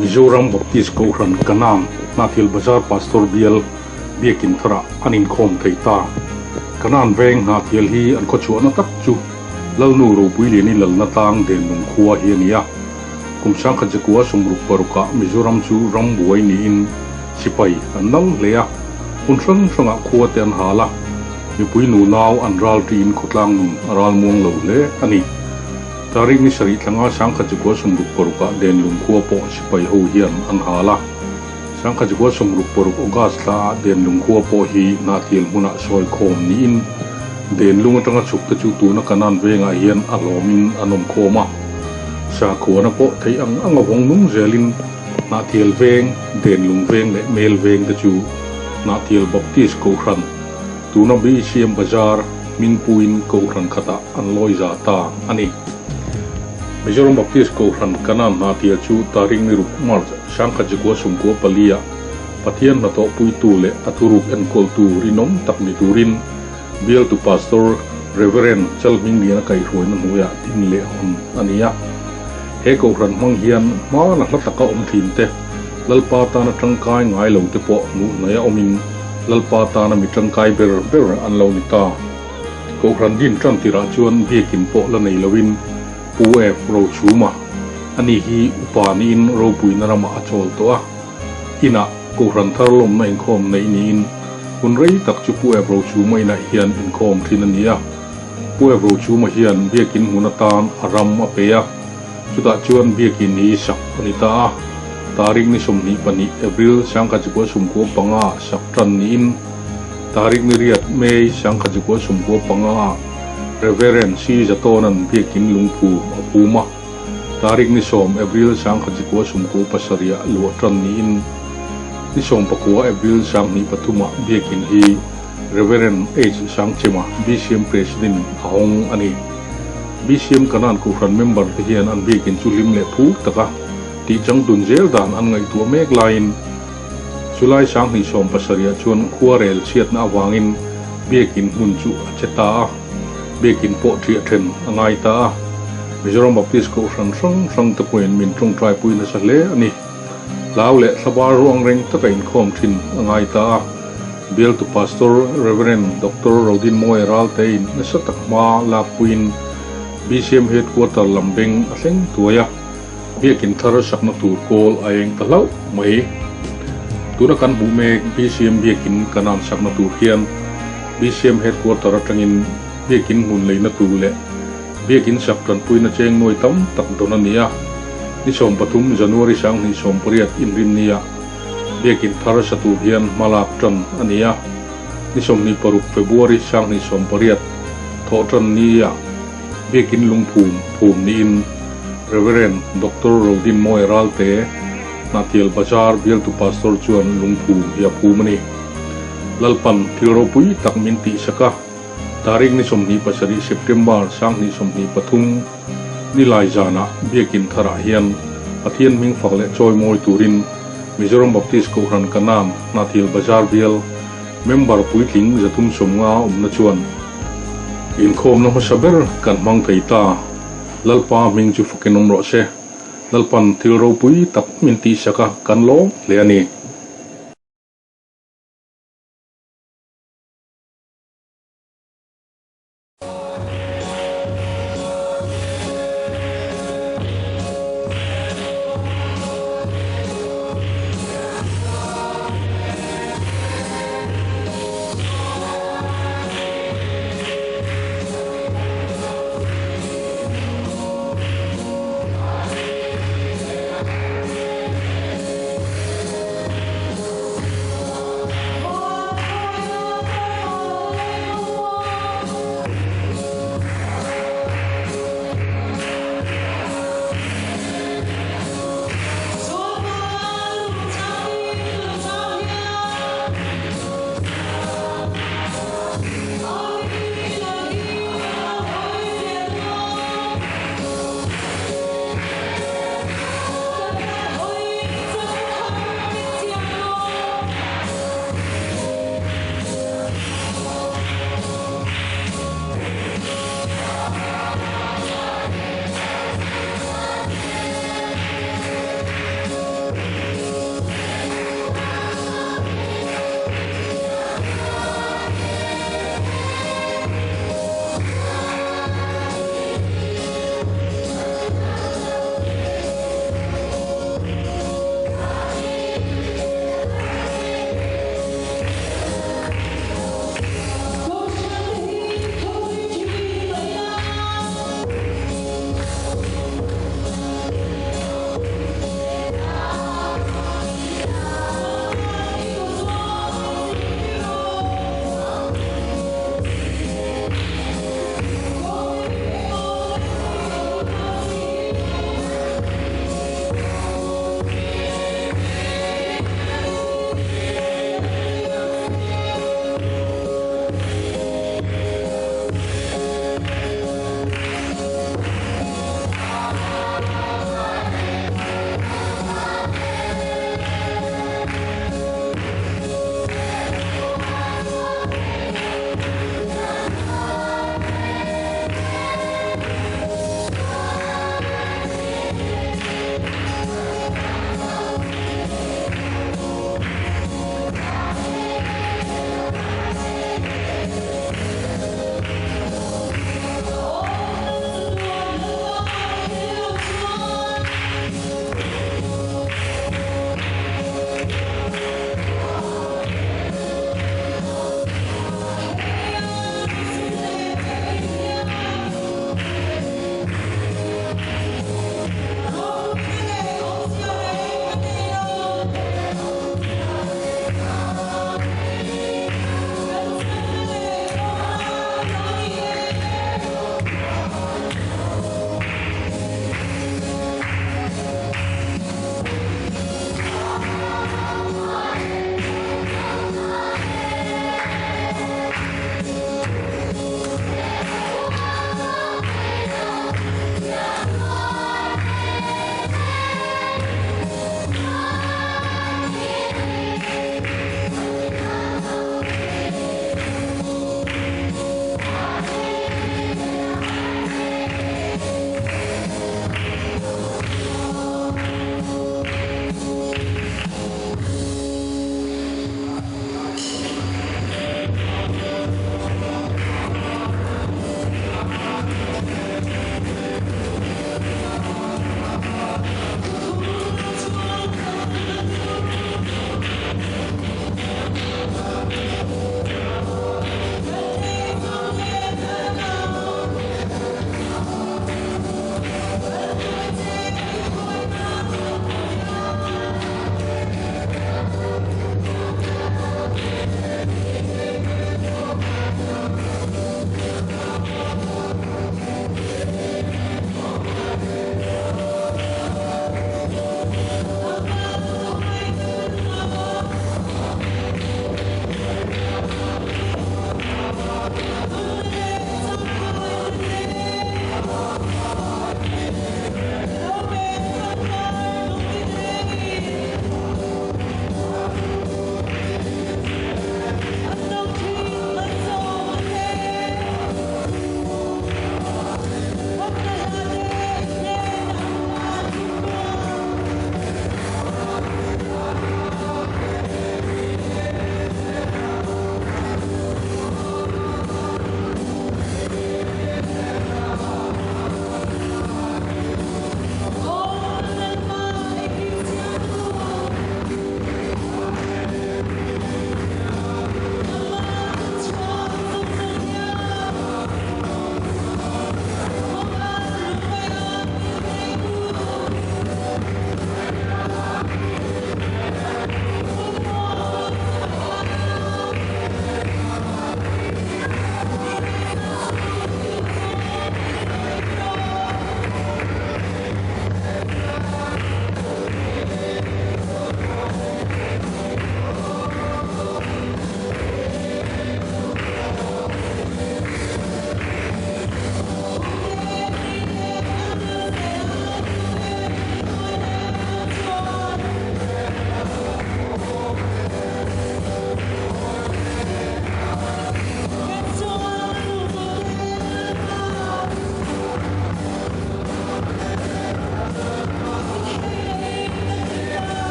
Mizoram Baptist Kohhran Kanan Hnahthial Bazar Pastor Bial Biakin tharah an inkhawm thei ta. Kanan veng Hnahthial hi an khawchhuahna tak chu Lalnu Ropuiliani lalna tlang Denlung khua hi a ni a. Kum 1906 parukah Mizoram chu ram buai niin sipai an nal hle a, hmun hrang hrangah khua te an hal a, mipui nunau an ral tiin khawtlang nun a ral muang lo hle a ni. Tarik ni sarih thlanga 1966ah Denlung khua pawh sipai ho hian an hal a. 1966 August thlaah Denlung khua pawh hi Hnahthial hmunah sawi khawm niin Denlung atanga chhuk te chu tuna Kanan vengah hian a hlawmin an awm khawm a. Sakhuana pawh theih ang ang a vawng nung zelin Hnahthial veng, Denlung veng leh Mel veng te chu Hnahthial Baptist Kohhran, Tuna BCM Bazar hmingpuiin Kohhran khatah an lawi za ta a ni. Mizoram Baptist Kohhran Kanan Hnahthial chu Taring ni ruk March 1994 ah Pathian hnathawhpuitu leh a thuruk enkawltu rinawm tak ni turin bialtu Pastor Rev. Chalhmingliana kaihhruaina hnuaiah din leh hawn a ni a. He Kohhran hmang hian hmana hla taka awm thin te, Lalpa tana tangkai ngai lo te pawh hmuh hnaih a awmin Lalpa tana mi tangkai ber ber an lo ni ta. Kohhran din tan tirah chuan biakin pawh la nei loin Pu F. Rochhuma, ani hi upa niin ropuina ramah a chawl tawh a. Inah Kohhran thar lawmna inkhawm neih niin hun rei tak chu Pu F. Rochhuma inah hian inkhawm thin a ni a. Pu F. Rochhuma hian biakin hmun atan a ram a pe a. Chutah chuan biakin hi sak a ni ta a, tarik ni 22 April 1995 ah sak tan niin tarik ni riat May 1995 ah Reverend C. Zatawna'n biakin lungphu a phum a, tarik ni 10 April 1997 ah luah tan niin ni 19 April 2003 ah biakin hi Reverend H. Sangchema, BCM President a hawng a ni. BCM Kanan Kohhran member te hian an biakin chu hlim leh phur taka tih chang dun zel dan an ngaihtuah mek laiin chulai 2017 ah chuan khuarel chhiatna avangin biakin hmun chu a che ta a, biakin pawh ṭhiah ṭhen a ngai ta a. Mizoram Baptist Kohhran hrang hrang te pawhin min ṭawngṭaipui nasa hle a ni. Hlau leh thlabar ruang reng taka inkhawm ṭhin a ngai ta a. Bialtu Pastor Rev. Doctor Rodinmawia Raltein nasa tak hma lakpuiin BCM Headquarter lam beng a thleng tuai a, biakin thar sakna tur kawl a eng ta hlauh mai. Tuna kan hmuh mek BCM biakin Kanan sakna tur hian BCM Headquarter atangin biakin hmun leina tur leh biakin sak tanpuina cheng nuai tam tak dawn a ni a, ni 13 January 2018 inrinnia Biakin thar sa tur hian hma lak tan a ni a, ni 26 February 2018 thawh tan nia biakin lungphum phum niin Rev. Doctor Rodinmawia Ralte, Hnahthial Bazar bialtu Pastor chuan lungphum hi a phum a ni. Lalpan thil ropui tak min tihsak a, tarik ni 27 September 2023 Nilai zanah biakin tharah hian Pathian hming fak leh chawi mawi turin Mizoram Baptist Kohhran Kanan Hnahthial Bazar bial member puitling 350 awmna chuan inkhawmna hmasa ber kan hmang thei ta. Lalpa hming chu fakin awm rawh se. Lalpan thil ropui tak min tihsak a kan lawm hle a ni.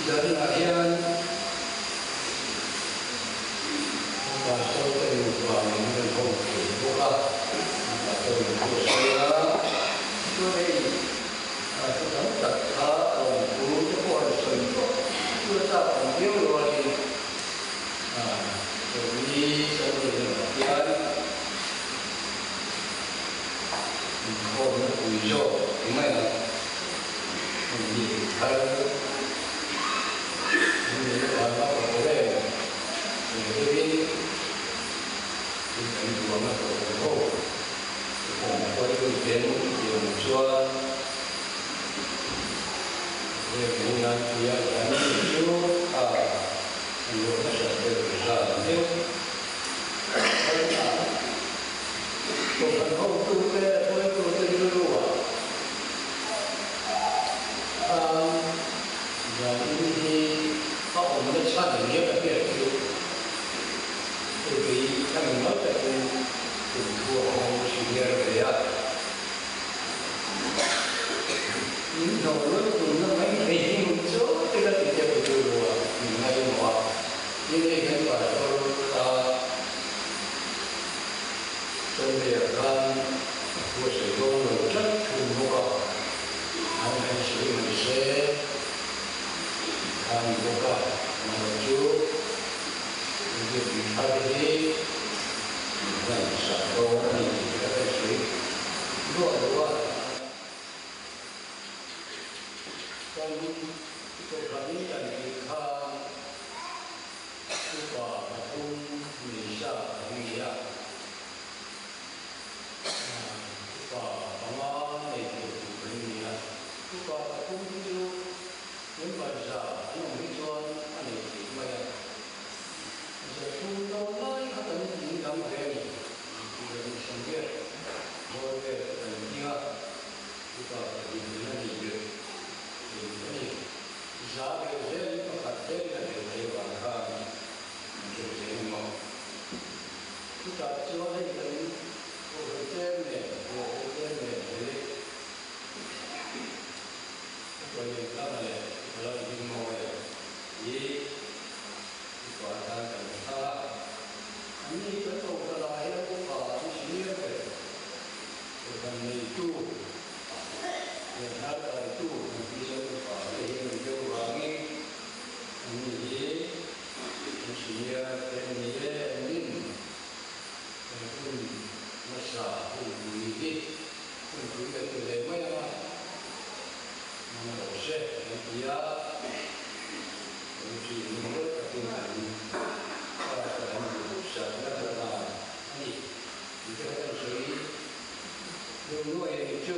Zanah hian Pastor te nupa min rawn ho thei bawk a, Pastor in thu a sawi a, chuan hei thu tam tak kha lawmthu te pawh an sawi tawh, chu a chak awm viau lo a ni. Chawlhni Sunday lamah hian inkhawmna pui zawk ti mai ang, hmun hi thar an nei avanga programme nei deuhin thil kan duang a tawh ang ho. Kan hruaituten chutiang chuan programme an ngai pui a, an ni chu a An luah hmasa ber zan deuh thlenah Kohhran hotute hruaitute rilruah khan zanin hi a awmna chhan nia ka hriat chu hei kei ka mimal takin kum thu a hawng senior ve a. In hnawh luat tumna mai thei hi hmun chu te ka ti deuh rilru a, min ngaimawh a, tin hei kan pastor kha Sunday ah khan thu a sawi dawn lo tlat thung bawk a, an han sawi mai se kha ni bawk a, amaherawh chu inbiakpui thar hi min hlan sak dawn a ni tih te ka sawi duah duah a. Kan Kohhran kan tih khan upa pathum Nisa an ni a, upa panga nei tur tur kan ni a. Upa pathum hi chu member za an awm hi chuan a nei theih mai a, zathum dawn lai kha kan dingdang ve a ni. Tih Bawr vel kan ding a. Upa pahnih in a nih ber thei a ni. Za deuh zelin pakhat zelin a deuh thei avang khan an hre thei a ni maw? Chutah chuan hei kan Kohhran tlem nen, Buaho tlem nen hi Upa Liankanga leh Upa Lalhimawia hi Upa atan kan thlang a. Anni kan Kohhranah hian Upa an senior ber. Kohhran neitu leh hnarkaitu an tih upa te hian an deuh vangin an ni hi an senior te an ni e an nin kan hun hmasa hunpui hi hunpui kan ti ve mai ang a, hmang rawh se kan ti a, committee lungrual takin an class ah an duhsak nasa dan a ni. Tih te kha kan sawi deuh nuai a nih chu.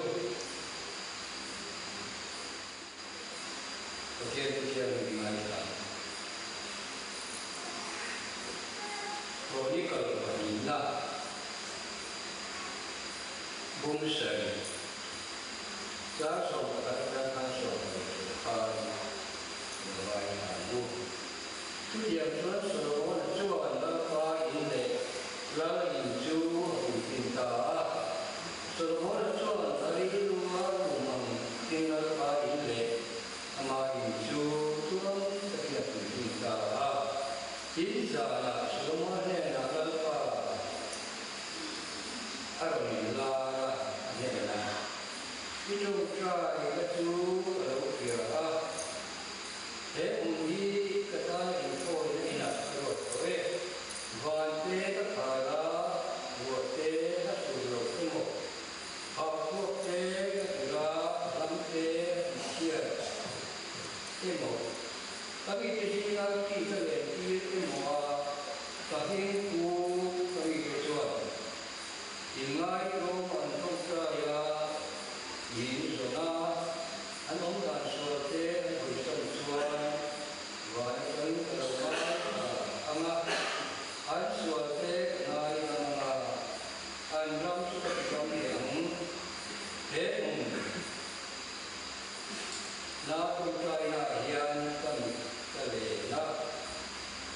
Pathian chu thiam in ngaithla. Chronicle pahnihna bung sarih chang 11 atang khan 26 khan kan ngaithla ang u. Chutiang chuan Solomona chuan Lalpa in leh Lal in chu a puitlin ta a. Solomona chuan a rilrua kum ang tin Lalpa in leh ama in chu tluang takin a puitlin ta a. Tin zanah Solomona hnenah Lalpa a rawn inlar a, a hnenah, I tawngtai na chu a lo hria a. He hmun hi ka tan inthawina inah ka ruat tawh e. Van te ka khar a, buah te a sur lo emaw, hauchhuak te ka tir a, ram te a tihchhiat emaw, ka mite zinga ki ka len tir emaw a, ka hming pu ka mite chuan inngaihtlawm an tawngtai a, min zawn a. An awm dan sual te an hawisawn chuan van atangin ka lo ngai thla ang a, an sual te ka ngai dam ang a, an ram chu ka ti dam leh ang. He hmun na tawngtaina ah hian ka mit ka len a,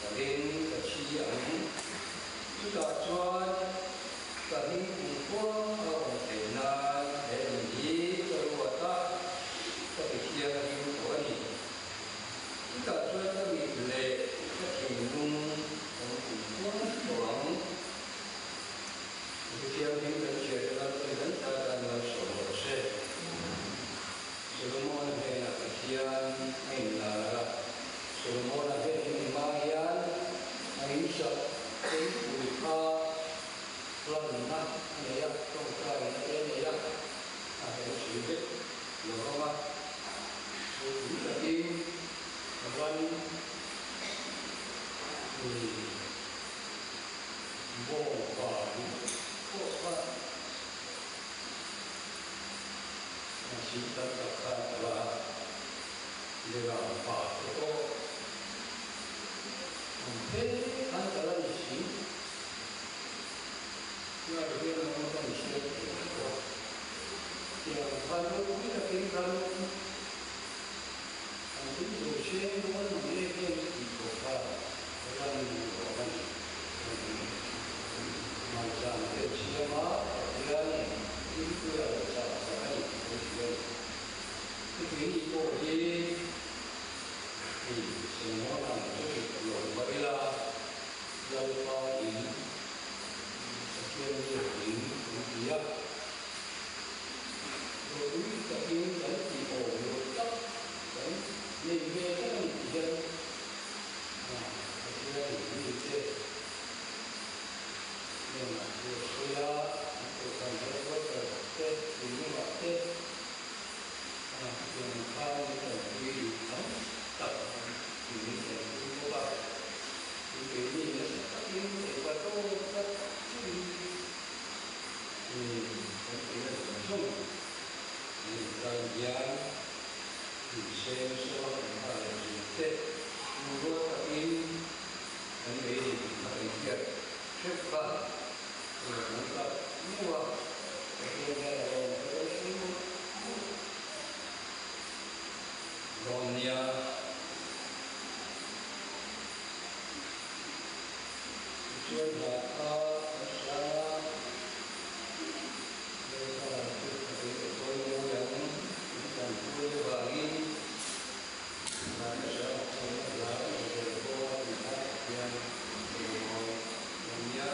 ka beng ka chhi ang. Chutah chuan ka hming kumkhua a awm theih nan he in hi ka ruat a, ka ti thianghlim tawh a ni. Chutah. Beram pa te pawh an phei an kal a ni si. Tunah hian rawng ka ni hriat thei lo a, tiang khan ropui takin khan an thil tur hriat dawn ang nge hian i tih pawh kha ka lan lo a ni. Hmaizan te an siam a, Pathianin thilpui a lo chah sak a ni tih kan hria a ni. Heti pawh hi hei Sermon ang chu lo mah ila, Lalpa in Pathian biak in kan ti a, ropui takin kan tih awm loh tak kan nei ve tlat a ni tih hian Pathian in mite hnenah thu a sawi a, an kohhran headquarter te, Tuilungah te tiang khan min tanpui tam tak in min tanpui bawk a. Keini nasa takin eiva tawk tak chauhin kan eina zawng zawng an intan hian insem sawn an nghal leh thin te lungrual takin kan ei ni tih kha kan hriat hrep kha hei a awm tak meuh a, Pathian hian a lawm ka beisei mawlh mawlh dawn nia. Tichuan hna kha an hrial a, Lalpa chu ka bei ta chawi mawi ang, min tanpui avangin hna ka hria a chhawmna hla ka hmu zel bawk a tih kha Pathian chawimawi dawn nia.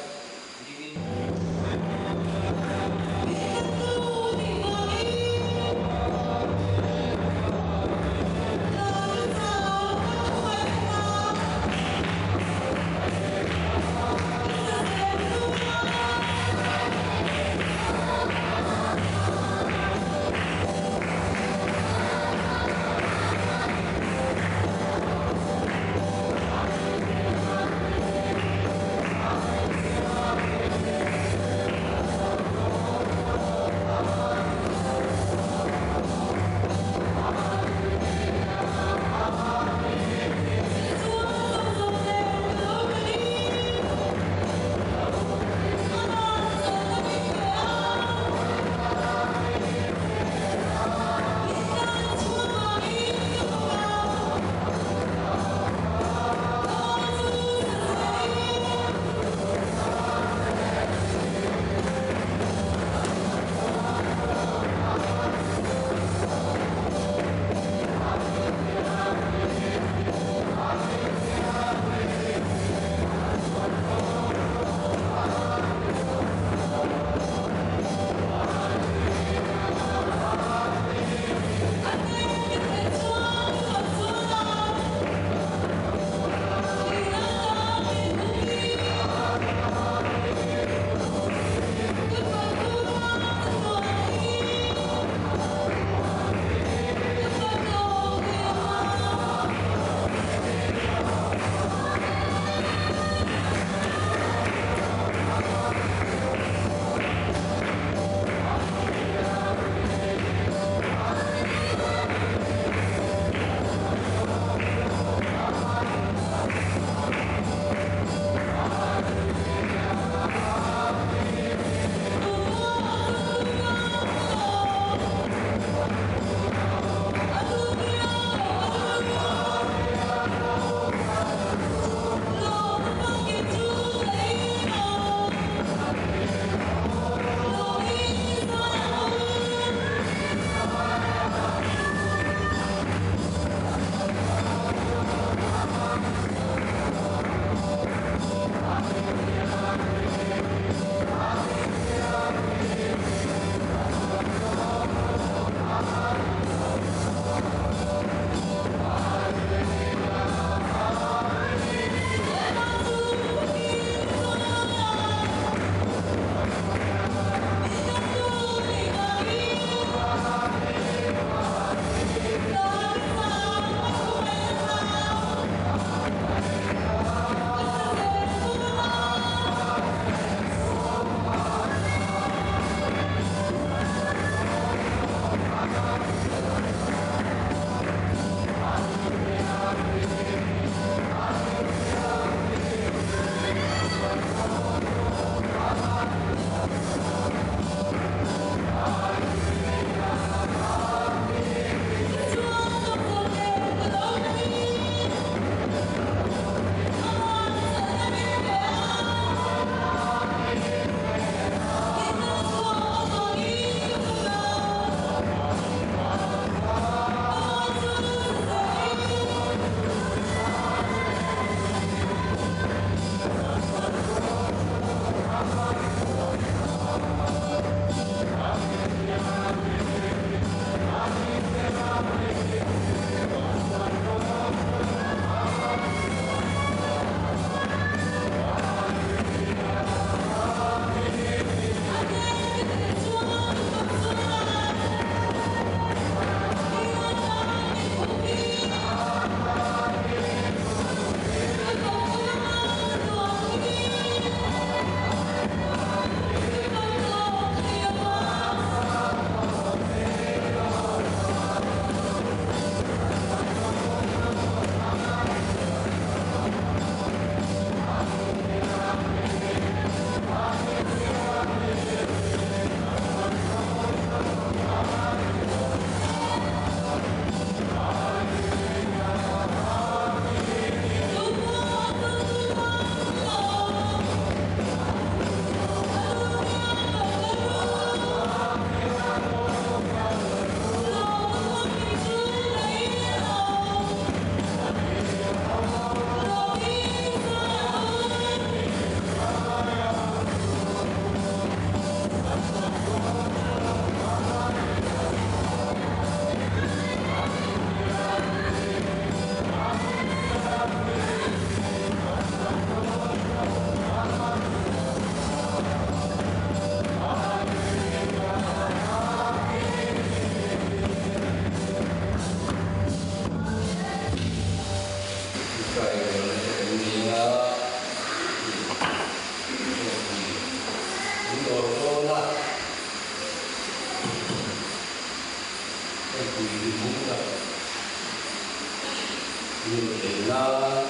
Nih theih nan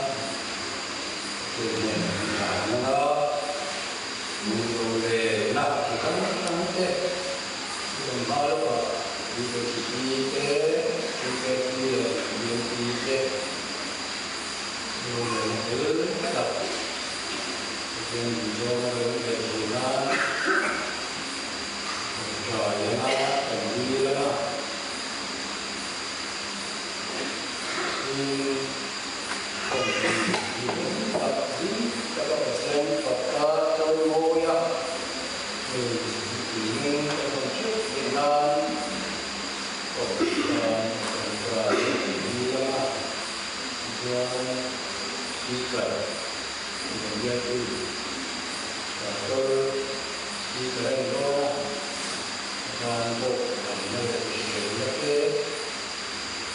Pathian hnenah kan hlan ang a, lungrualna chi hrang hrang te, kan hma lawkah UHP te, UKP leh BMP te rorelna fel tak Pathian duhzawng a rem ve theih nan kan trai ang a, kan dil ang a.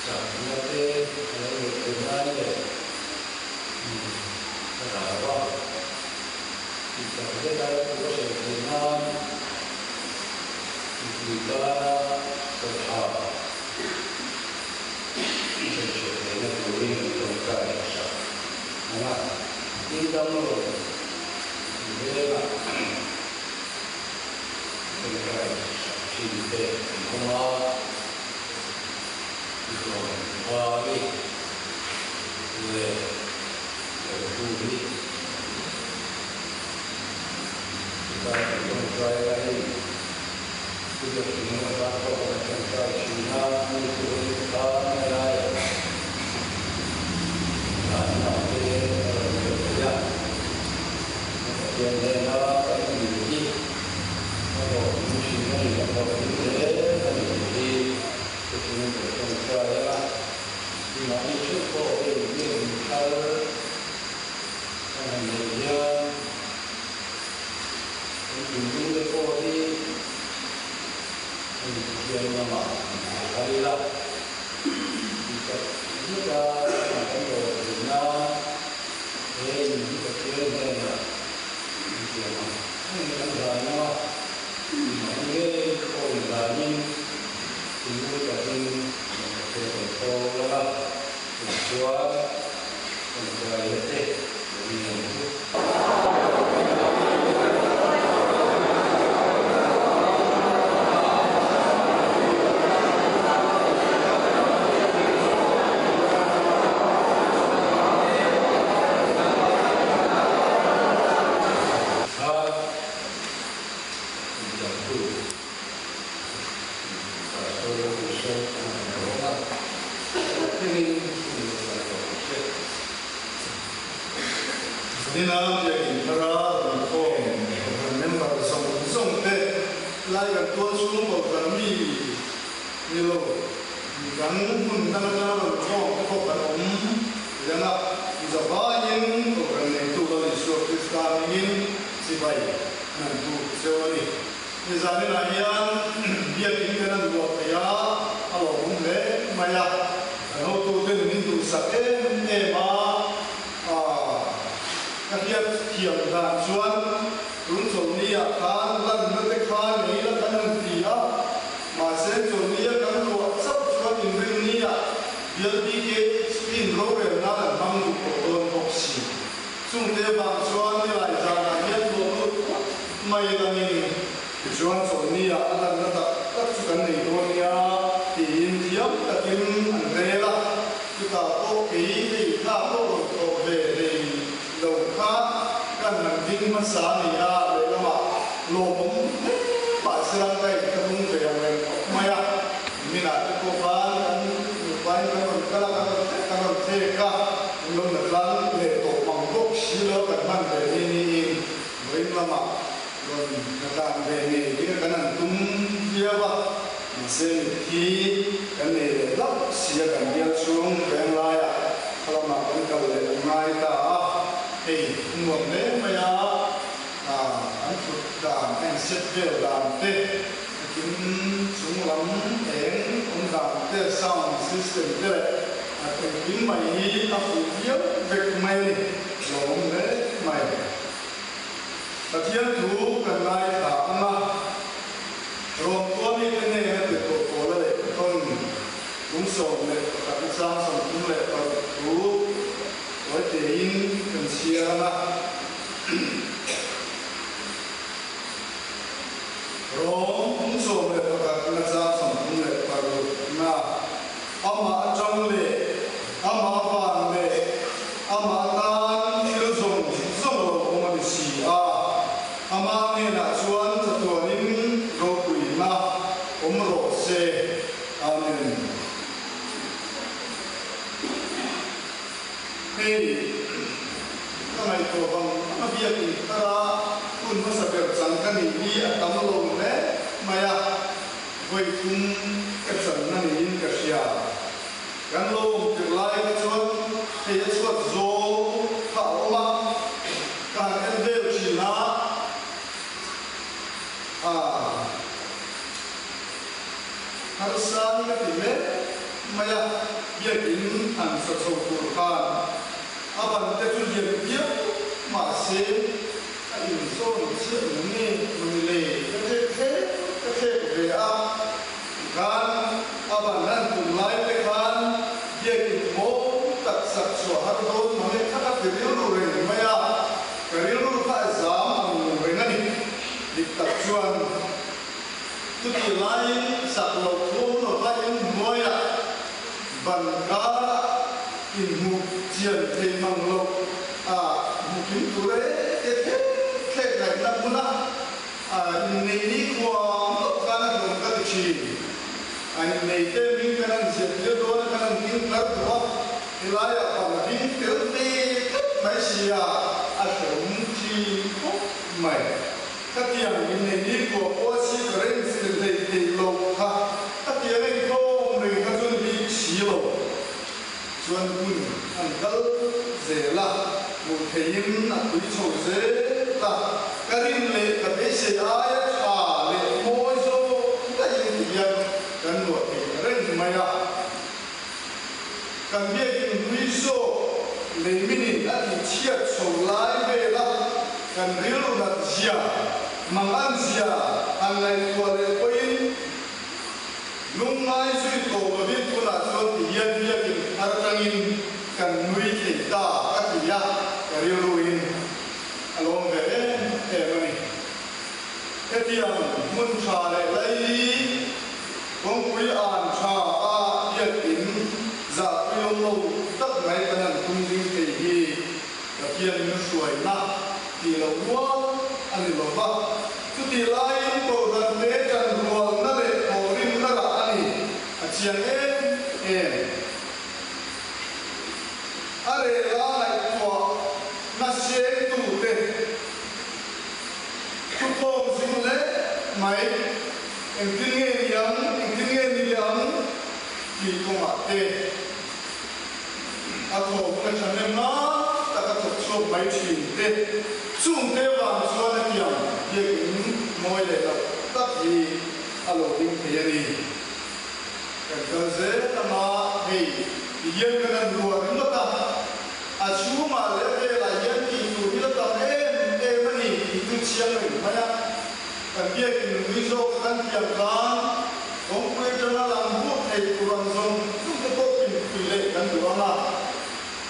Chakna te a lo neih theih nan leh thlarau a tih tak zet a thu a sawi theih nan mipui tana chawlhha a sawi chhuah theihna turin kan tawngtai sak ang a. Tin dam rawn vengah tawngtai sak thin te an awm a. Tlawmngai leh Laltu hi chuta kan tawngtai laiin Biak in atan pawh kan tawngtai thin a, mi chu kha helaiah tlanna te a rawn kal thei a, Pathian hnena kan dil hi a hlawhtling thin a ni, a hlawhtling hle a ni tih hi Chutiang kan tawngtai a, mahni theuh pawh hei biak inthar kan han neih hian kan thinlung te pawh hi hei Pathian lamah han thei thar ila, tih tak zeta kan dawr theih nan he in hi Pathian hnenah intiam ang ang kan hlan ang a, mahni ngei pawh inhlanin Thinlung takin Pathian kan pawl ang a, tichuan tawngtaina te kan nei ang chu. Kha intiamtu. Zanina biakin thara rawn khawm Kohhran member zawng zawng te lai kan tual chhung Kohhran mi ni lo kan hmun dang atanga rawn khawm te pawh kan awm lian a, zavaiin Kohhran neitu Lal Isua Krista hmingin chibai an han tuk cheu a ni. Nizan inah hian biakin kan han luah thei a, a lawmawm hle mai a. Kan hotuten min duhsak em em a, ka hriat thiam dan chuan tun chawlhni-ah khan lanna te kha nei la kan han ti a, mahse chawlhni-a kan luah chauh chuan inrinni-ah bial BKHP-in rorel nan an hmang duh tawh dawn bawk si. Chungte vang chuan nilai zanah hian luah lut phawt mai langin tichuan chawlhni-ah a lanna tak tak chu kan nei dawn nia tiin thiam takin an rel a, chutah pawh kei hei thla pawh rawn thawh ve hlei lo kha kan han ding hmasa a ni a, lehlamah lawmawm hle mahse ram ka inthla hnung ve ang reng khawp mai a, minah te pawh khan kan nupain kan rawn kal a, kan rawn thlek kan rawn thlek a. Kan lo la tlang leh tawh mang bawk si lo kan hman ve ni niin vawiin lamah rawn la tlan ve ngei ding a kan han tum viau a, mahse mitthi kan nei leh hlauh si a kan bial chhung veng laiah kha lamah kan kal leh a ngai ta a, hei a nuam hle mai a, an thut dan a inset vel dan te a kim chung lam eng awm dan te sound system te leh A engkim mai hi a fuh viau vek mai a ni, lawm hle mai. Pathian thu kan ngaithla ang a, Rawmtua mite hnena tirhkoh Paula leh ka thawn kum 11 na chang 36 thu tawi tein kan chhiar ang a. Rom bung 11 na chang 36 na amah atang leh amah van leh amah atan thil zawng zawng lo awm a ni si a. Amah hnenah chuan chatuanin ropuina awm rawh se. Amen. Hei, ka ngaihtuah vang vang a biakin thar a hun hmasa ber chang ka nih hi a tam lo hle mai a, vawi thum ka channa niin ka hria. Kan lo awm tirh lai kha chuan hei a chhuat zawl kha a awm a, ka han en vel thin a, ah. Harsan ka ti hle mai a, biakin han sa chho tur khan a ban te chu lian viau mahse a inzawn chiah lo nge mawni le ka thlek thlek ka thlek ve a, tikhan a ban han tum lai te khan biakin mawi tak sak chhuah har dawn mange kha ka ti rilru reng mai a, ka rilru kha a zam ang reng a ni dik tak chuan. Chutih laiin sak loh thum lova inhnuaiah ban karah inhmuh chian thei mang loh a hmu kim tur e te thlek thlek ngaihna hmuna innei ni khuam loh khan a hlawm ka ti thin. A innei te min kan han ziah tir dawn a kan han ding tlar duh a, helaiah ban a ding tel ve tlat mai sia a hrehawm thin khawp mai. Khatiang in nei ni kuah pawh si ka reng zir hlei thei lo kha, khatiang en khawm reng kha chuan bik si lo chuan hun an kal zel a, hmuh theihin a tui chho zel a, ka rin leh ka beisei aia tha leh mawi zawk daihin ti hian kan luah thei ta reng mai a. Kan biakin hlui zawk leiminin a tihchhiat chho lai vela kan rilru nat zia, mangan zia han ngaihtuah leh pawhin lungngai zui tawh lovin tunah chuan ti hian biakin thar atangin kan nui thei ta ka ti a, ka rilruin a lawm ve em em a ni. Hetiang hmun tha leh laili Kawngpui an tha a biakin zahpui awm lo tak mai kan han tum ding thei hi Pathian min hruaina tih loh rual a ni lo va. Chutih laiin Kohhran te ṭan rualna leh thawhrimna rah a ni a chiang em em. A rela ngaihtuah na siengtute thutawm zing hle mai. Engtin nge ni ang, engtin nge ni leh ang tih kawngah te a thawhna thahnem ngai tak a thawk chhuak mai thin te chungte vang chuan a tiang biakin mawi leh tak tak hi a lo ding thei a ni. Kan kal zel anga hei ti hian kan han ruah ringawt a, a chhungah leh a velah hian tih tur hi la tam em em a ni tih chu chiang reng mai a. Kan biakin nui zawk a kan thiam khan kawngpui atanga lang hmuh thei tur ang zawng zawng te pawh pinpui leh kan duh ang a,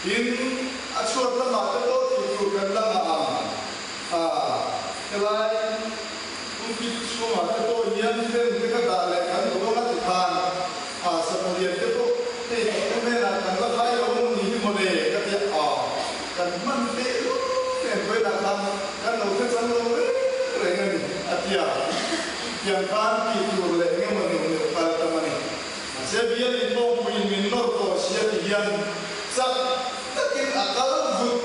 tin a chhuat lamah te pawh tih tur kan la ngah ang a, helai pulpit chhungah te pawh hian fan te ka dah leh kan duh ang a ti khan a sapalian te pawh hei tak te hnenah kan la khai lo maw ni hi mawle ka ti a, kan hman teh lul nen vawilah khan kan lo hre chang lo reng reng a ni a ti a, tiang khan tih tur leh eng emaw neuh neuh kal tam a ni. Mahse bial inkhawmpuiin min nawr tawh si a ti hian chak takin a kal vut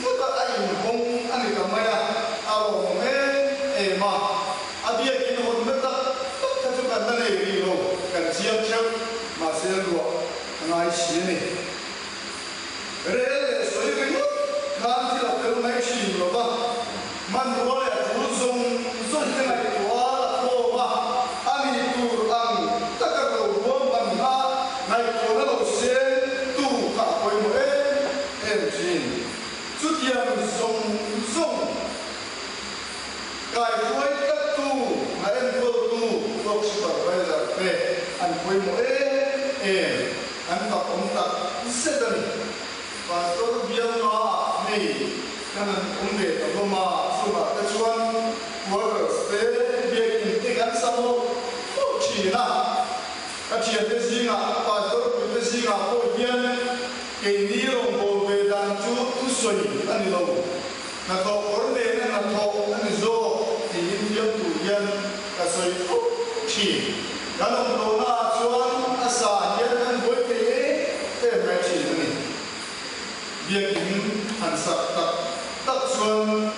vut a, a inhawng a ni ta mai a, a rawng em em a, a biakin hawnna tak tak kha chu kan la nei rih lo, kan chiang theuh, mahse ruah a ngai si a ni. Rel leh sawi ringawt khan thil a fel mai thin lo va, hmanrua leh a tul zawng zawng te ngaihtuah a la khawm a, a ni tur ang taka ro ruam man hma ngaihtuahna lo sen tu kha a pawimawh em em thin. Chutiang zawng zawng kaihruai tlattu, a enkawltu, work supervisor te an pawimawh em em. An fak awm tak zet a ni. Pastor bialnaah hei kan han awm ve ta hlawm a, chungah te chuan quarters te biakin te kan sa mawlh mawlh thin a. Ka thiante zingah, ka pastor puite zingah pawh hian keini rawngbâwl ve dan chu thusawi a ni lo. Hnathawh kawr nena hnathawh a ni zawk tiin fiamtu hian ka sawi fo thin. Kan awm tawhnaah chuan a sa hian kan buai thei em em mai thin a ni. Biakin han sak tak tak chuan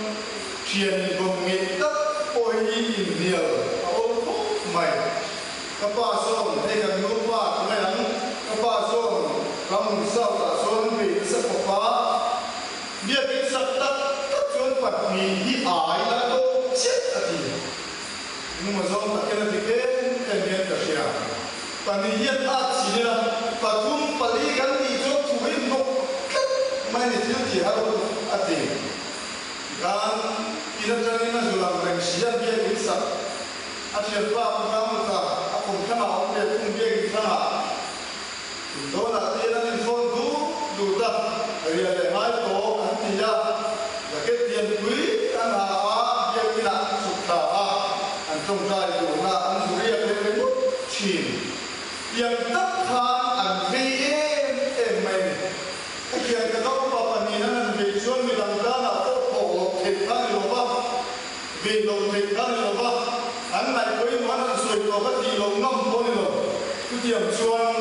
thian inbawm ngeih tak pawh hi inhnial a awm khawp mai. Ka pa sawn hei kan nupa ti mai ang, ka pa sawn Ramhmun South-ah sawn an bei nasa khawp a. Biakin sak tak tak chuan pahnih hi ai la tawk chiah a ti. Nunga zawng takin a dik em em hian ka hria. Pahnih hian at chin ila, pathum pali kan tih chuan thu in bawk tlat mai ni thil tih har u a ti. Tikhan in atangin a zu lang reng si a biakin sak a thianpa Pu Ramluta a kum thlangah awm ve thung biakin thlangah Dawlah te hian an infawn dut dut a, riah leh ngai tawh an ti a, jacket lianpui an ha a, biakinah an chhuk thla a, an tawngtai duhna an zu riak leh ringawt thin. Tiang tak khan an vei em em mai a ni. Hetiang ka naupa pahnihin an han vei chuan midang tanah pawh thawk loh theih kha a ni lo va, vei loh theih kha a ni lo va, an ngaihpawimawh an han sawi tawh kha tih loh ngam pawh a ni lo. Chutiang chuan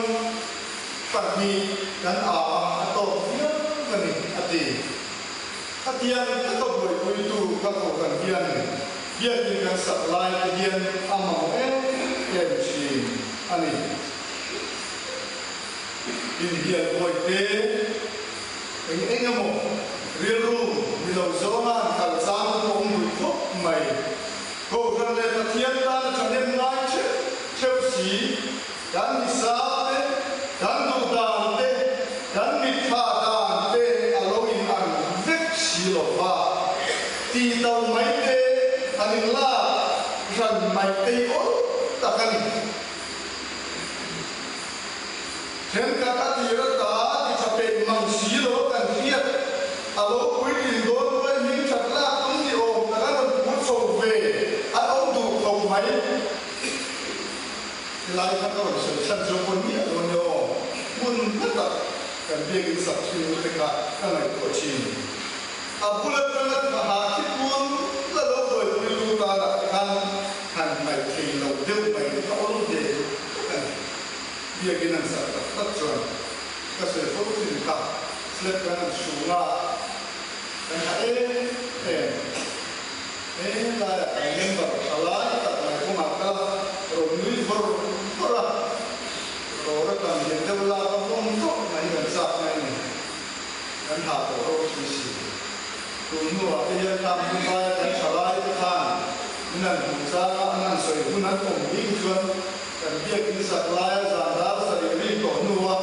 pahnih kan a a tawk viau a ni, a ti. Khatiang taka buaipuitu ka kohhran hian biakin kan sak lai te hian a mamawh em em thin a ni. Inhnial buai te eng eng emaw rilru ni lo zawnga an kal chang te pawh awm rui khawp mai. Kohhran leh Pathian tan a thahnem ngai theuh theuh si, kan nisa te, kan duh dan te, kan mitthla dan te a lo in ang vek si lo va, tih to mai te an in lak hran mai te hi awl tak a ni. Thenkhat a tir ata ti tha peih mang si lo kan hriat a lo puitlin dawn ruai hming that lak tum ni awm tak a rawn pur chho ve an awm duh khawp mai. Helai kha ka rawn sawi chhan chu pawn miah lo nia aw, hmun hla tak kan biakin sak thin te kha ka ngaihtuah thin. A bul atanga thaha khi pawn la lo buaipui tu tanah te khan han ngaih thei lo deuh mai te kha awm ve duh tak a ni. Biakin an sak tak tak chuan ka sawi fo thin kha slap kan han chhung a, kan tha em em. He laiah kan member tha lai tak mai kawngah ka rawn nui vawr vawr a, rawra tam lian deuh lak a vawm tawh mai kan chak mai a ni. Kan hah tawh ro thin si. Tun hnuah te hian khang hun laia kan tha lai te khan min han hmuh chang a, an han sawi hun an awm ding chuan Kan biakin sak laia zan dar sarih ri tawh hnua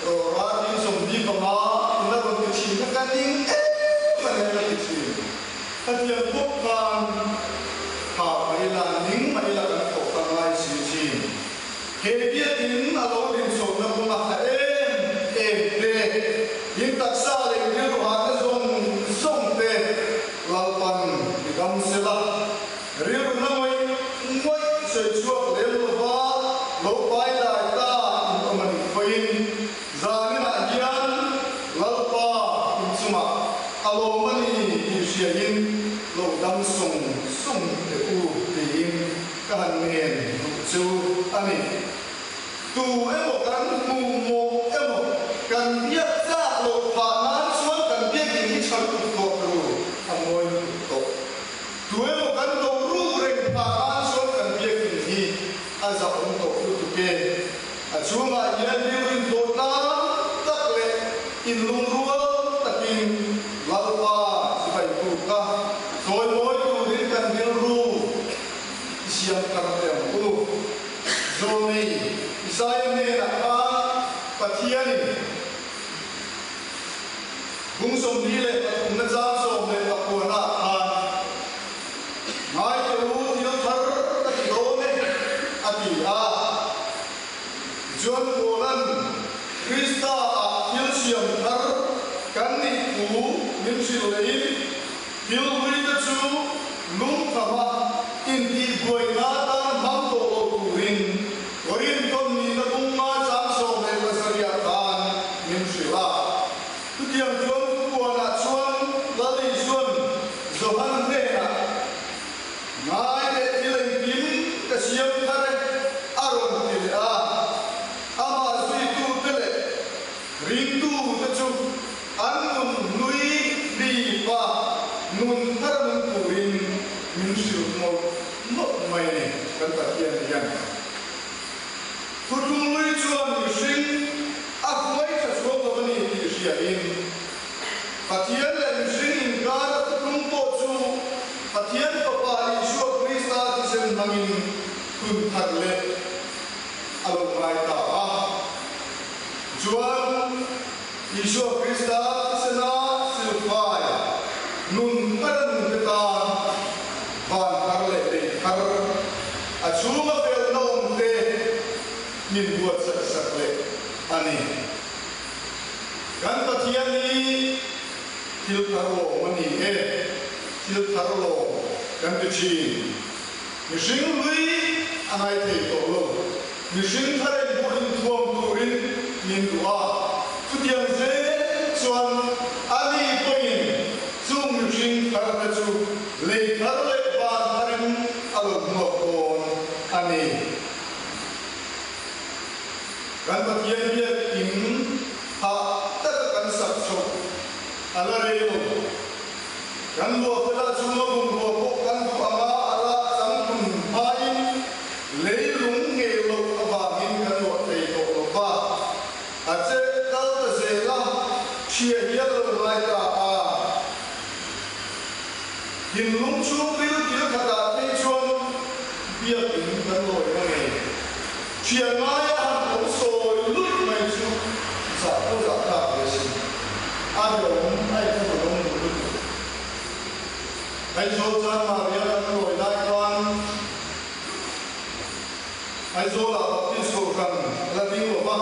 rawra ding 45 in a rawn ti thin kha ka ning em a ni a ti thin. Khatiang bawk khan tha mah ila ning mah ila kan thawk ta ngai si thin. He biakin a lo rinchhawhna kawnga ha em em te, in taksa leh in rilru hahna zawng zawng te Lalpan i dam sela. Rilru na ngawih ngawih sawi chhuak lem lova lo pai dai ta in awm a nih pawhin zaninah hian Lalpa inchungah a lawm a ni tih hriain lo dam sung sung teh u tiin ka han ngen duh chu a ni. Tu emaw kan hmuh mawh emaw kan biak chak loh phah nan chuan kan biakin hi tha lutuk tawh tur a mawi lutuk tawh. Tu emaw kan do ruk reng phah nan chuan kan biakin hi a zahawm tawh lutuk e. A chhungah hian rilrin tawh tlang tak leh inlungrual takin Lalpa sipai tuka chawimawi turin kan rilru i siam thar teh ang u. Zawmi Isaia hnenah khan Pathianin Bung 23 na chang 19 ah khan, Ngai teh u, thil thar ka ti dawn e, a ti a. Tichuan Paula'n Krista ah thil siam thar kan nih thu min hrilh lehin thil hlui te chu lungkhama intihbuaina atan hmang tawh lo turin Korinthon nihna bunga chang 17 khan min hrilh a. Chutiang chuan thupuanah chuan Lal Isuan Johan hnenah, Ngai leh thil engkim ka siam thar e, a rawn ti leh a. Amah zuitute leh ringtute chu an nun hlui hlipa nun thar nun turin min hrilh mawlh mawlh mai a ni kan Pathian hian. Thutlung lui chuan mihring a hruai tha chhuak lo a ni tih hriain, Pathian leh mihring inkar a thutlung pawh chu Pathian Fapa Isua Krista thisen hmangin hun thar leh a lo ngai ta a. Chuan Isua Krista thisena silfai nun thar a nunte tan van thar leh lei thar a chhunga felna awmte min buatsaih sak leh a ni. Kan Pathian hi thil thar lawm a ni e, thil thar lawm kan ti thin. Mihring hlui a ngai thei tawh lo. Mihring thar in pawh inthuam turin min duh a, chutiang zel chuan ani pawhin chung mihring thar te chu lei thar leh van tharin a lo hmuak dawn a ni. Kan Pathian biak in hah taka kan sak chhoh a la rei lo. Kan luah fela chhunga bungrua pawh kan duh anga a la changtlun hmain leilung ngei loh avangin kan luah thei tawh lo va. A che kal ta zel a, ṭhia hi a lo ngai ta a. Thinlung chhungril kil khatah phei chuan biakin kan lawi na ngei. Ṭhia ngaia han awm sawi luih mai chu zah pawh zah tlak ve a sin. A rawng a inthawm a rawng duh lutuk. Aizawl chuan Maria kan lawi lai khan Aizawlah Baptist Kohhran a la ding lo va,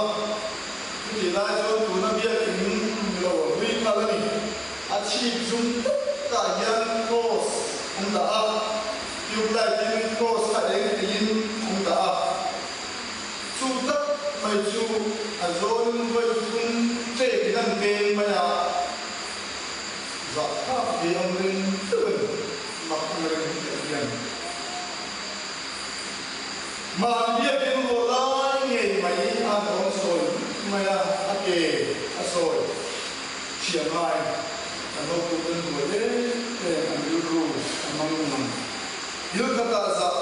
chutih lai chuan tuna biakin lo hlui kal a ni. A chhip zum takah hian cross an dah a, tube light in cross kha eng tiin an dah a. Chu tak mai chu a zawn vawi thum ṭek in an peng mai a, zahthlak ve ang reng deuh a ni, mak ang reng deuh hian. Mahni biakin ruah lai ngei mai a rawn sawi mai a, a ke a sawi thiam ngai kan hotu ten buai em em an rilru a hmang ngang. Thil khatah zah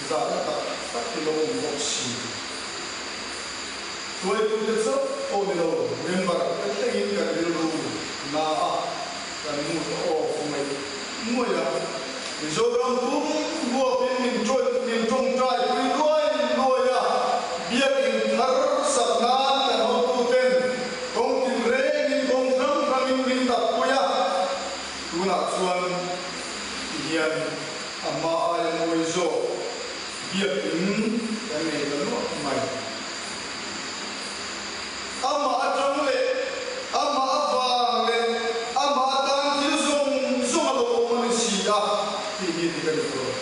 zahna tak tak hi lo awm bawk si. Hruaitute chauh pawh ni lo, member te thlengin kan rilru na a, kan mood a off mai nuai a. Mizoram pum huapin min tawih min tawngtai pui luai luai a, biakin thar sak nan kan hotuten kawng tinrengin kawng hrang hrangin min dappui a. Tunah chuan ti hian a hma aia mawi zawk biakin kan nei ta nuah mai. Amah atang leh amah avang leh amah atan thil zawng zawng a lo awm a ni si a tih hi dik a ni tur.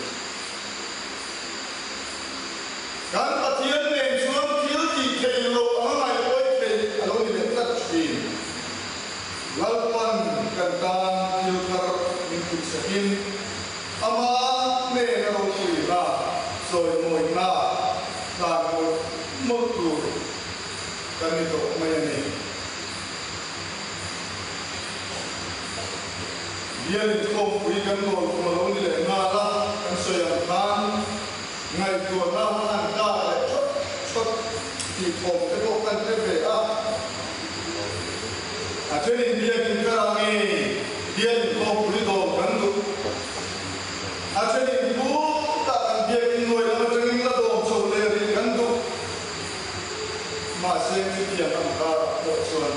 Kan Pathian nen chuan thil tih theih loh anga ngaihtuah theih a lo ni leh tlat thin. Lalpan kan tan thil thar min putsakin ama hnena ropuina, chawimawina hlan mawlh mawlh tur kan ni tawh mai a ni. Bial inkhawmpui kan rawn kum a lo ni leh nghal a, kan sawi ang khan ngaihtuahna an kar leh thawt thawt tih thawm te pawh kan hre ve a. A thenin biakin ka rah nge bial inkhawmpui dawr kan duh. A thenin putah kan biakin nuai lam atangin la dawm chho leh rih kan duh. Mahse chutiang ang karah pawh chuan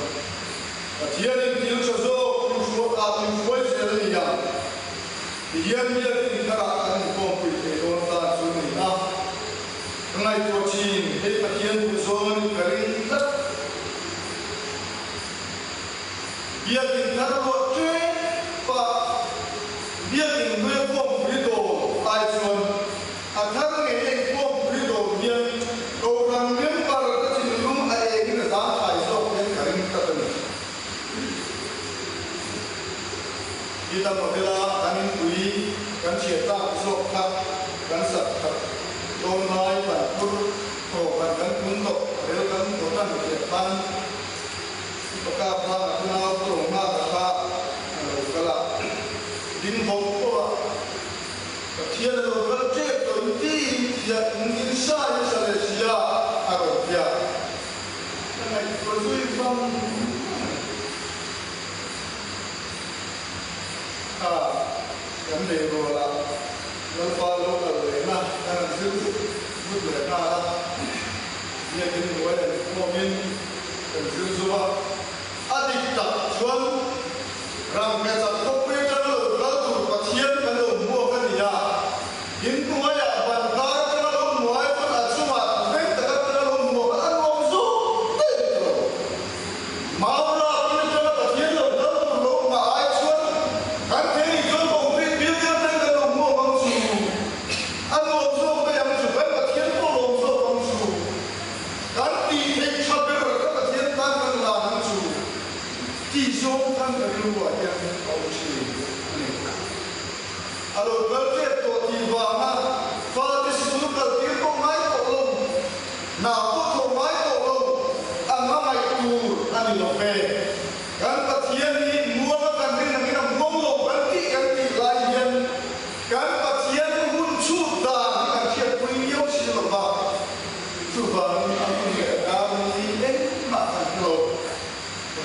Pathianin thil tha zawk min hruai ah min hruai zel a ni a. Tihian biakin tharah kan inkhawmpui thei dawn ta chu a ni a. Ka ngaihtuah thin, hei Pathian duhzawng a nih ka ring tlat. Biakin thar ruah ṭep a, biakin hnuaia khawmpui dawn ai chuan a thar ngei a inkhawmpui dawn hian Kohhran member te thinlung a engin a zangkhai zawk hian ka ring tlat a ni. Gita Model-a kan inpui kan chhiat tak zawk kha kan sak khat dawn lai kan phur thawhkhan kan pun tawh rel kan tawh tan thiah khan Paka khan a thunau tawng nghak a kha a lo kal a, ding bawk pawh a Pathian a lo kal tep tawh in tiin thiah in in sa in sa leh si a a rawn ti a. Ka ngaihtuah zui vang vang a ni. Kha kan nei rual a, Lalpa lo kal lehna kan han zir vut vut leh nghal a, biakin hnuai an khawmin kan zir zup a. A dik tak chuan ram ka chak khawpui atanga lo kal tur Pathian kan lo hmuak a ni a, in hnuaiah ban kar atanga lo hmuai chuan a chungah veng tak atanga lo hmuak a nuam zawk daih a ni lo. Maura in atanga Pathian lo kal tur lo hma ai chuan kan thei nih chuan concrete building atangin kan lo hmuak ang chu. A nuam zawk daih ang chu. Kan Pathian pawh lawm zawk ang chu. Kan tih theih tha ber ka Pathian tan kan lan ang chu tih zawng khan ka rilruah hian a awm thin a ni. A lo kal tep tawh tih vanga fate sikul kal tir pawh ngai tawh lo, hna pawh thawh ngai tawh lo ang a ngaih tur a ni lo ve. Kan Pathian hi muanga kan rin angin a muang lo kan tih kan tih lai hian kan Pathian hun chhut dan hi kan hriatpui viau si lo va. Chuvangin a hun leh a dar hi engmah kan hmu lo.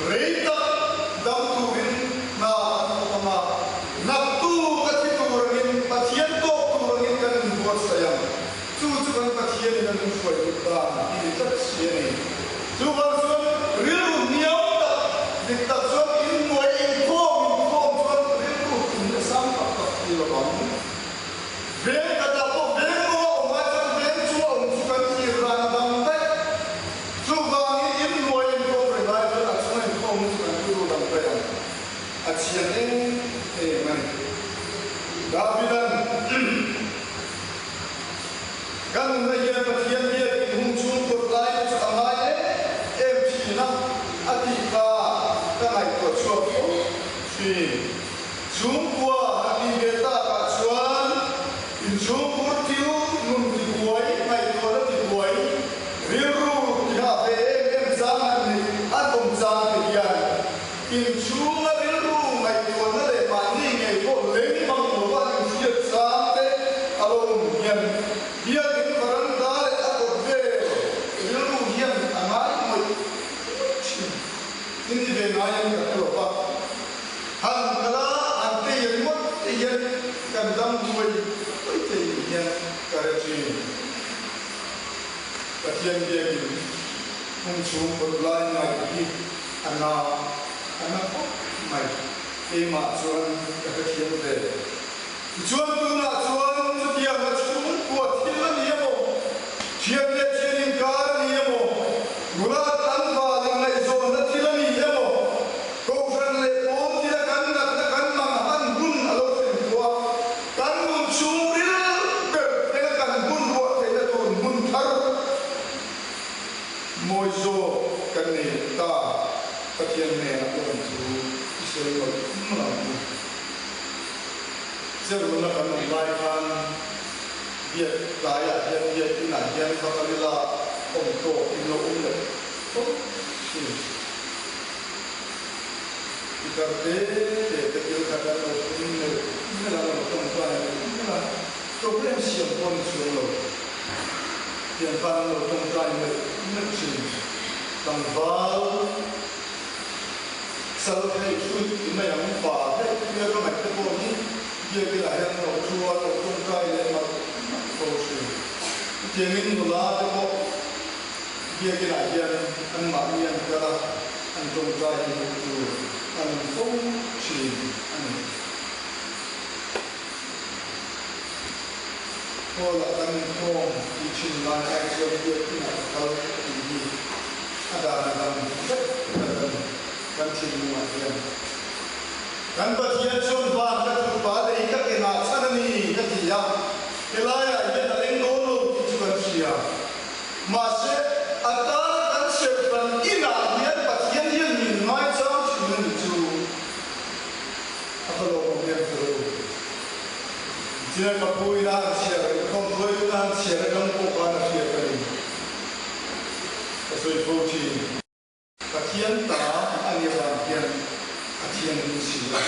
Rei tak dam turin hna kan thawk ang a, naktu ka thi tur angin Pathian tawk tur angin kan inbuatsaih ang. Chu chu kan Pathianin a min hruai duh dan hi ni tlat si a ni. Chuvang chuan rilru hniam tak, dik tak chuan inhnuai inkhawm inkhawm chuan rilru thinna sang tak tak ti lo ang. Veng khatah pawh veng maw a awm ai chuan veng chu a awm chu kan thlir dan a dang daih. Chuvangin inhnuai inkhawm reng lai chuan a chunga inkhawm chu kan rilru dang daih ang. A chiang em em a ni. Davidan Ka nunna hian Pathian biak in hung chhung kawt lai te chu a ngai em em thin a, a tih kha ka ngaihtuah chhuak fo thin. Chhungkua han nih ve takah chuan inchhungkhur thil nun tibuai, ngaihtuahna tibuai, rilru tihah ve em em chang an nih an awm chang te hian inchhunga rilru ngaihtuahna leh mahni ngei pawh leng mang lova an inhriat chang te a lo awm hian biakin varanda leh a kawt vel rilru hian a ngai ngawih ngawih thin. In ti ve ngai ang ka hre lo va. Han kala han tei ringawt te hian kan dam huai huai thei ni hian ka hre thin. Pathian biakin hung chhung kawt lai ngai hi a na a na khawp mai. Keimah chuan ka hrethiam ve. Tichuan tunah chuan chutianga chhungkua thil a ni emaw, thian leh thian inkar a ni emaw, nula tlangval inngaihzawnna thil a ni emaw, kohhran leh pawl thila kan natna kan mang han hun a lo thlen khua, kan nun chhungril ber thlenga kan hun ruah theihna tur hmun thar mawi zawk kan nei ta, Pathian hnenah lawm chu i sawi mawlh mawlh ang u. Cheruna kan awm lai khan biak tlaiah hian biak inah hian va kal ila awm tawk in lo awm leh fo thin. Pitar te te te thil khat an lo phun melh melh a, lo tawngtai melh melh a, problem siam pawh ni chuang lo. Tiang khan an lo tawngtai melh melh thin. Tlangval. Sal theih hrut ti mai ang pa daih tia ka ngaih te pawh hi biakil ah hian lo thu a lo tawngtai leh mak mak fo thin. Chutiangin nula te pawh biakil ah hian anmahni an kal a, an tawngtai hi hmuh tur an awm fo thin a ni. Hall ah kan inkhawm tih thin lai ai chuan biakin ah ka kal tih hi a dan a dang daih tlat a ni. Kan thinlungah. tunah hian. Kan Pathian chuan van ka thutpa lei ka ke ngah chhan a ni ka ti a, helaiah hian a leng dawn lo tih chu kan hria. Mahse, a tana kan serhtan inah hian Pathian hian min ngaichang thin a ni chu a va lawmawm em ka lo. Tia ka pu ina han chhiar a, inkhawm hruaituna han chhiar atang pawh khan a hriat a ni. Ka sawi fo thin. Pathian ta a nih avang hian a thianghlim si a.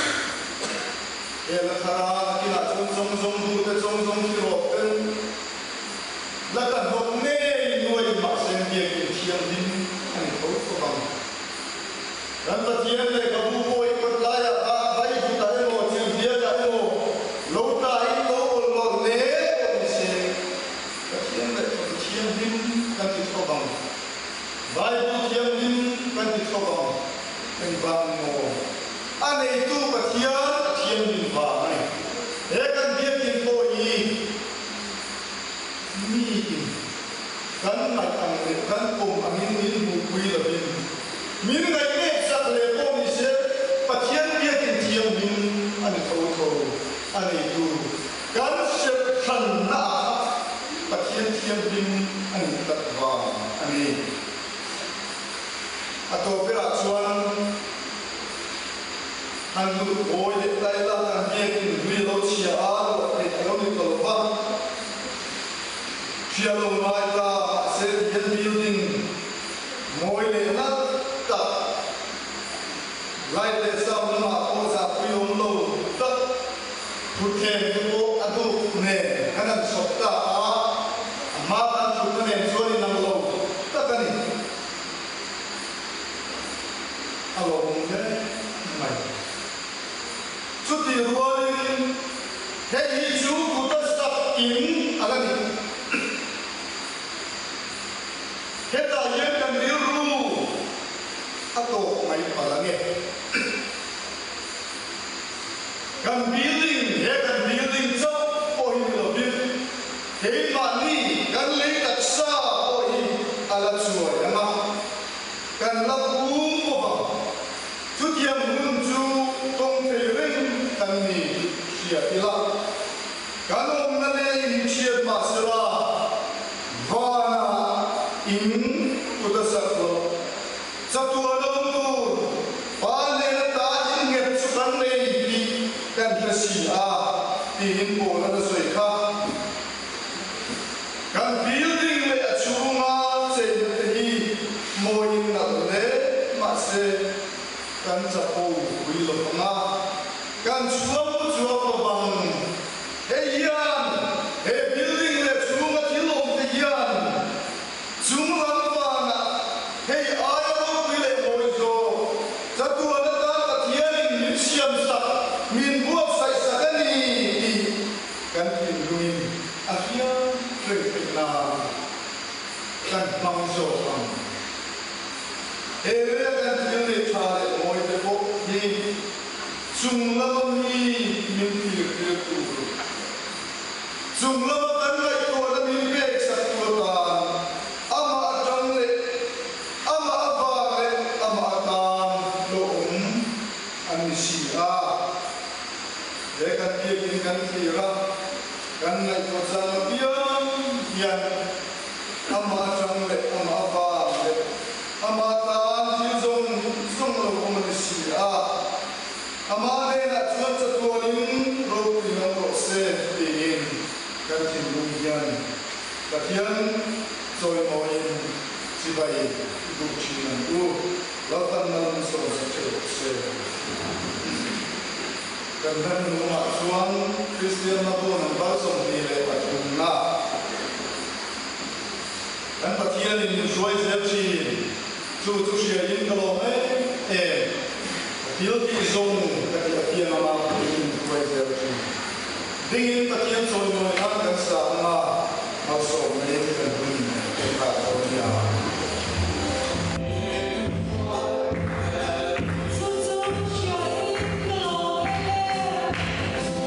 He la thar a, nakinah chuan zawng zawng duh te, zawng zawng thi rawh ten la ka hnawk ngei nuai mahse biakin thianghlim a ni tho tho ang. Kan Pathian lehkhabu pawh i kawt laiah kha vai vutah emaw chilhbiakah emaw lo tlaiin lo awl lawr hle pawh ni se, Pathian lehkhabu thianghlim kan ti tho vang. Bible thianghlim kan ti tho vang. Engvang maw? A neitu Pathian a thianghlim vang a ni. He kan biakinn pawh hi miin kan ngaih ang leh kan pawm angin min hmuhpui lovin, Min ngaihnek sak leh pawh ni se, Pathian biakin thianghlim a ni tho tho a neitu kan serhhlanna ah Pathian thianghlim a nih tak vang a ni. A tawp berah chuan han lut kawi leh tai la kan biakin hlui a lo chhia a, luah theih a lo ni ta lo va, hria lo ngai ta mahse tihian building Mawi leh nalh tak, light leh sound lamah pawh zahpui awm lo tak, thutthleng te pawh a duk nen kan han chhawp ta a, a hma kan thutna nen chuan inang lo tak a ni. A lawmawm hle mai. Chutih rualin hei hi chu kuta sak in a la ni. Hetah hian kan rilru a tawk mai palh ange. Kan building, he kan building chauh pawh hi ni lovin keimahni kan lei taksa pawh hi a la chuai ang a, kan la pum bawk ang. Chutiang hun chu tawng thei reng kan ni tih hriat ila. Kan awmna lei hi chhiat mah sela, vanah in kut a sak loh. Chatuan awm tur Pa hnena ta in nghet chu kan nei tih kan hre si a, tiin Paul-a'n a sawi kha. Kan building leh a chhunga cheina te hi mawiin nalh hle mahse kan chapo pui lo ang a. Kan chhuang pu chuang lo bang. Hei hian he building leh chhunga thil awm te hian chung lam vanah hei aia ropui leh mawi zawk chatuan atan Pathianin min siam sak, min buatsaih sak a ni tih kan thinlungin a hriat reng theih nan kan hmang zawk ang. He vel kan thil nei tha leh mawi te pawh hi Chung lama mi min thlir tir tur, chung lama kan ngaihtuahna min pek sak tu atan amah atang leh amah avang leh amah atan lo awm an ni si a. He kan biakin kan thlir a, kan ngaihtuah zan apiang hian amah atang leh amah avang leh Amah tan thil zawng zawng lo awm a ni si a, amah hnenah chuan chatuanin ropui ngam rawh se tiin kan thinlung hian Pathian chawimawiin chibai i duh thin ang u. Lalpan mal min sawm sak che rawh se. Kan hman hnungah chuan Kristian hmabawn an bar 23 na. Kan Pathianin min hruai zel thin, chu chu hriain ka lawm em em. Ka thil tih zawng ka tih apiang ama pawhin min hruai zel thin. Dingin Pathian chawimawi nan kan sa anga malsawm mai kan hun kan kah dawn nia. Chu chu hriain ka lawm em em.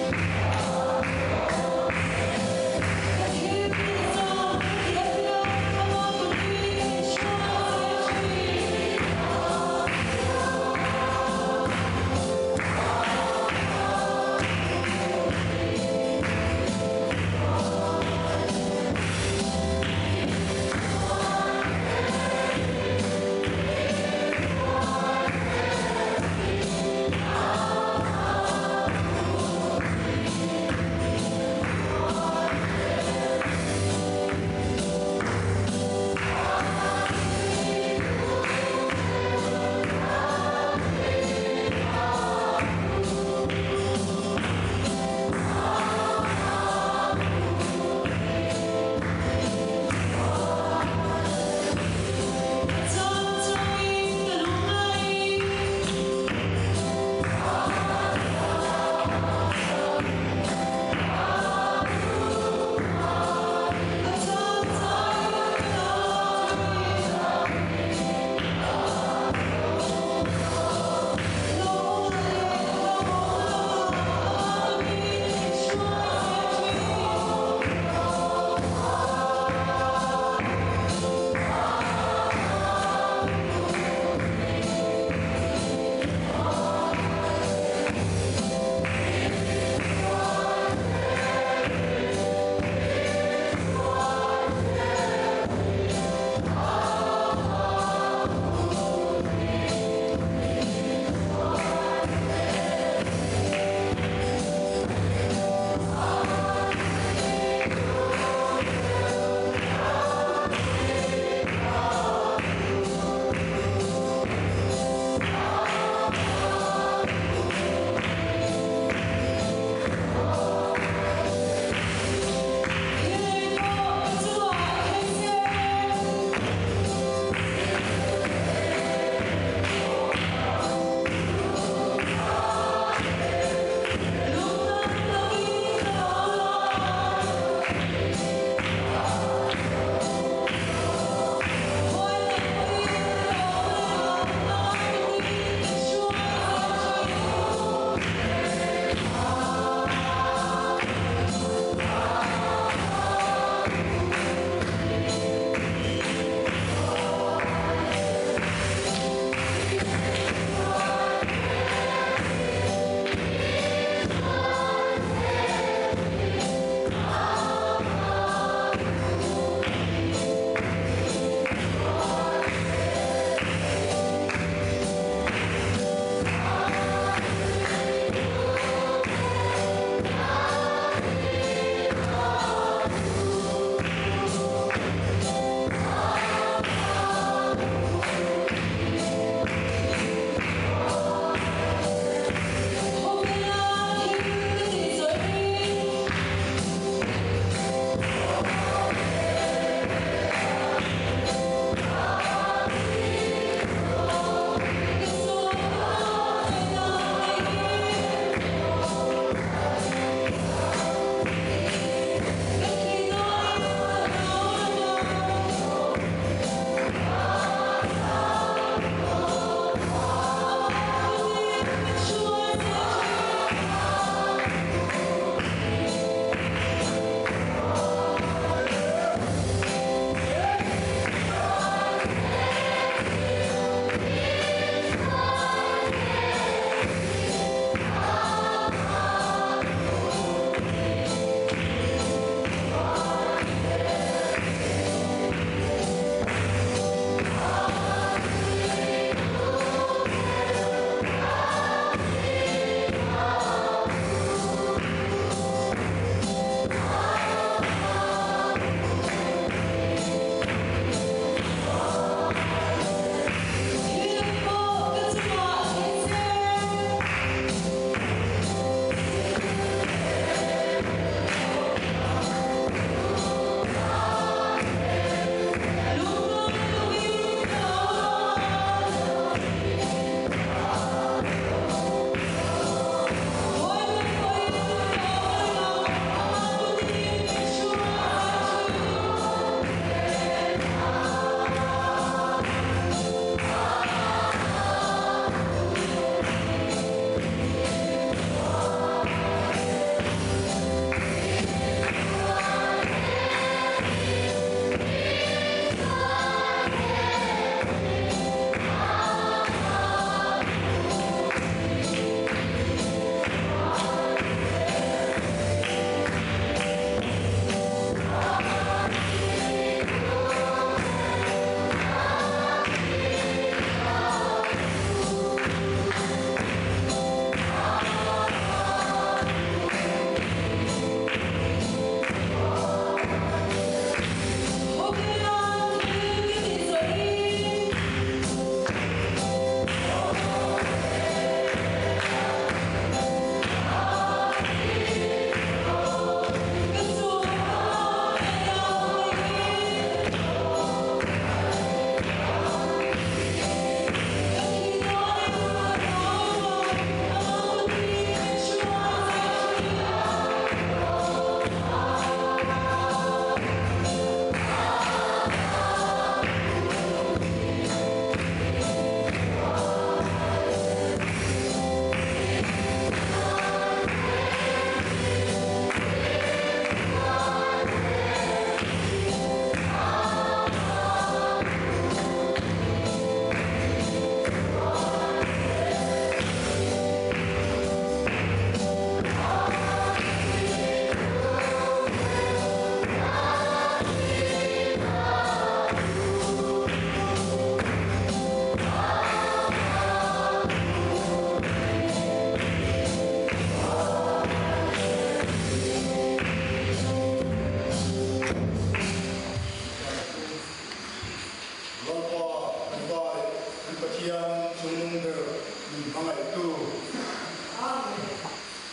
Hmangaihtu,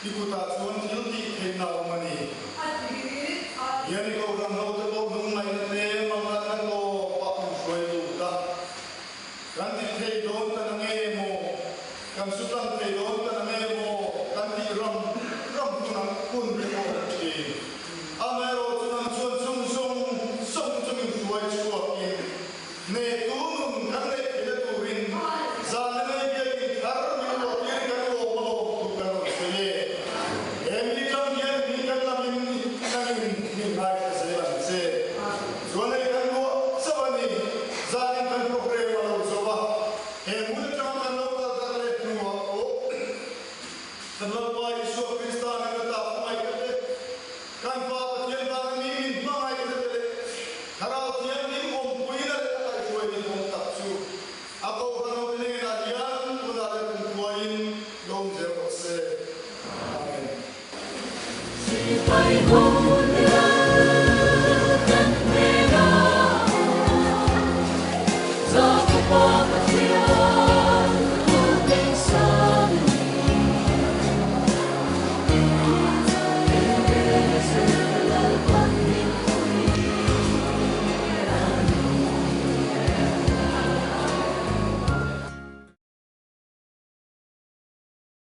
i kutah chuan thil tih theihna a awm a ni. Hian i kohhran hote pawh hnungngaihna te manganna tawpah min hruai lut a. Kan ti thei dawn ta na nge maw? Kan su tlang thei dawn ta na nge maw? Kan tih ram ram hun ang hun te pawh a thin. Amaherawh chu nang chuan chung zawng zawng chu min hruai chhuakin hnehtu nun kan neih theihna turin zan le nei biakin thar min ruahtir kan lawm a lawm thu kan rawn sawi e. He mi tang hian mi kan lamin nangin min ngaithla zel ang che. Chuan hei kan ruah chauh a ni. Zanin kan program a lo zo a, he hmun atanga kan lo kal darh leh hnuah pawh kan Lalpa.